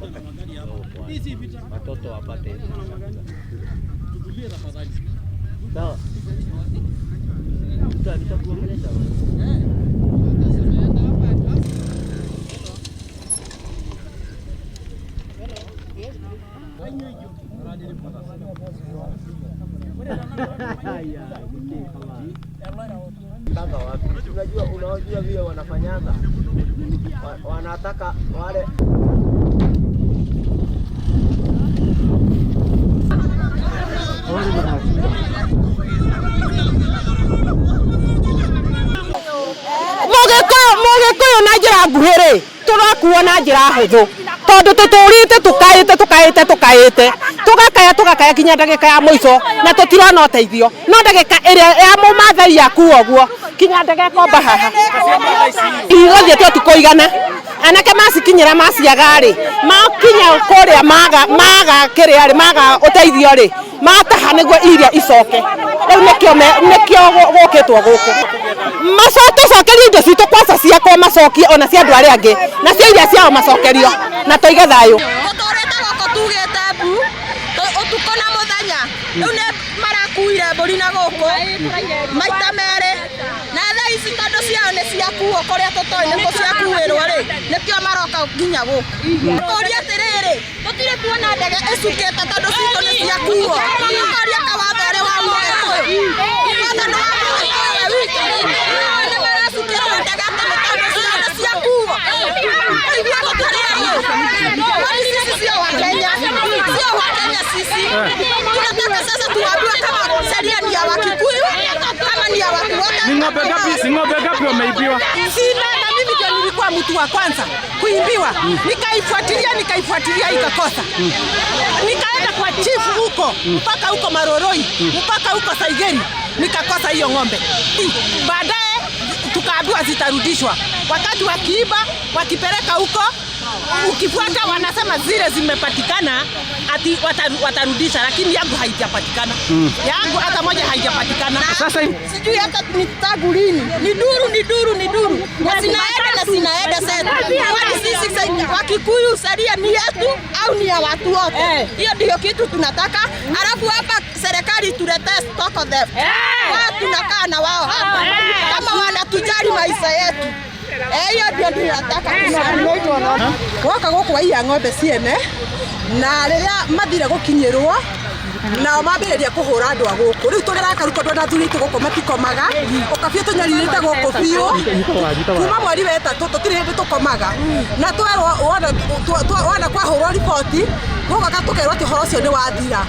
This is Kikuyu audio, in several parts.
mpaka kidogo kwa watoto wapate chakula. Sawa. Nitakuongelesha. Mpaka wapi? Unajua vile wanafanyaga, wanataka wale. Mũgĩkũyũ na njĩra nguhĩ rĩ, tũrakuo na njĩra hũthũ tondũ tũtũrĩte tũkaĩte tũkaĩte tũkaĩte tũgakaya tũgakaya nginya ndagĩka ya mũico na tũtirona ũteithio, no ndagĩka ĩrĩa ya mũmathai yakuo ũguo kinya ndege ĩkomba haha igothiĩte ũtukũ igana anake macikinyĩra maciaga rĩ, makinya kũrĩa maga maga kĩrĩa rĩ, maga ũteithio rĩ, mataha nĩguo iria icoke. Rĩu nĩkĩo gũkĩtwo gũkũ tũcokerie indo citũ, kwanza ciakwa macokie, ona cia andũ arĩa angĩ na cia iria ciao macokerio na tũige thayũ. Tũtũrĩte gũkũ tugĩte mbu ũtukũ na mũthenya. Rĩu nĩ marakuire mbũri na gũkũ maita merĩ, na thaa ici tondũ ciao nĩ ciakuo kũrĩa tũtoĩ nĩkũ ciakuĩrwo rĩ, nĩkĩo maroka nginya gũkũ. Tũria atĩrĩrĩ, tũtirĩ tuona ndege ĩcukĩte tondũ citũ nĩ ciakuo. Tũkoria kawatho ũrĩ wa Mũgĩkũyũ, watho nĩ wa Mũgĩkũyũ we wiki, nĩ maracukĩrwo ndege atĩ nĩ tondũ ciao nĩ ciakuo. Ithuĩ tũtirĩ, kwani sisi sio Wakenya? Sio Wakenya sisi? Tunataka sasa tuambiwe kama sheria ni ya Wakikuyu, kama ni ya watu wote. Ni ng'ombe ngapi? Ni ng'ombe ngapi wameibiwa? Sina, na mimi ndio nilikuwa mtu wa kwanza kuimbiwa, nikaifuatilia nikaifuatilia ikakosa, nikaenda kwa chifu huko mpaka huko Maroroi mpaka huko Saigeri, nikakosa hiyo ng'ombe. Baadaye tukaambiwa zitarudishwa, wakati wakiiba wakipeleka huko, ukifuata wanasema zile zimepatikana ati watarudisha, lakini yangu haijapatikana, yangu hata moja haijapatikana. Sasa Sijui hata ni tangu lini, ni duru, ni duru, ni duru, na zinaenda na zinaenda sasa. Kwani sisi Wakikuyu sheria ni yetu au ni ya watu wote? Hiyo ndio kitu tunataka. Alafu hapa serikali tuletee stock theft. Wao tunakaa na wao hapa kama wanatujali maisha yetu. Hiyo ndio tunataka kusema. Woka gũkũ waiya ng'ombe ciene, na rĩrĩa mathire gũkinyĩrwo nao mambĩrĩria kũhũra andũ a gũkũ. Rĩu tũrĩrakaru tondũ ona athuri aitũ gũkũ matikomaga, ũkabiũ tũnyarirĩte gũkũ biũ kuma mweri wa ĩtatũ, tũtirĩ hĩndĩ tũkomaga, na twerwo wona kwahũrwo riboti gũgoka tũkerwo atĩ ũhoro ũcio nĩ wathira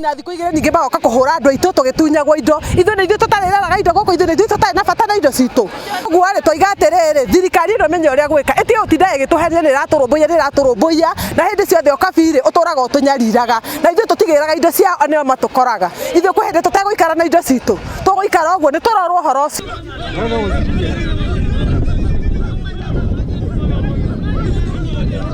na thikũ 2 ningĩ magoka kũhũra andũ aitũ tũgĩtunyagwo indo. Ithuĩ nĩ ithuĩ tũtarĩraraga indo gũkũ, ithuĩ nĩ ithuĩ tũtarĩ na bata na indo citũ. Ũguo rĩ, twaiga atĩrĩrĩ, thirikari ĩno ĩmenye ũrĩa gwĩka, ĩtige gũtinda ĩgĩtũheria, nĩ ĩratũrũmbũiya, nĩ ĩratũrũmbũiya, na hĩndĩ ciothe ũkabirĩ ũtũraga ũtũnyariraga, na ithuĩ tũtigĩraga indo ciao, nĩo matũkoraga. Ithuĩ kwĩ hĩndĩ tũtegũikara na indo citũ, tũgũikara ũguo, nĩ tũrorwo ũhoro ũcio.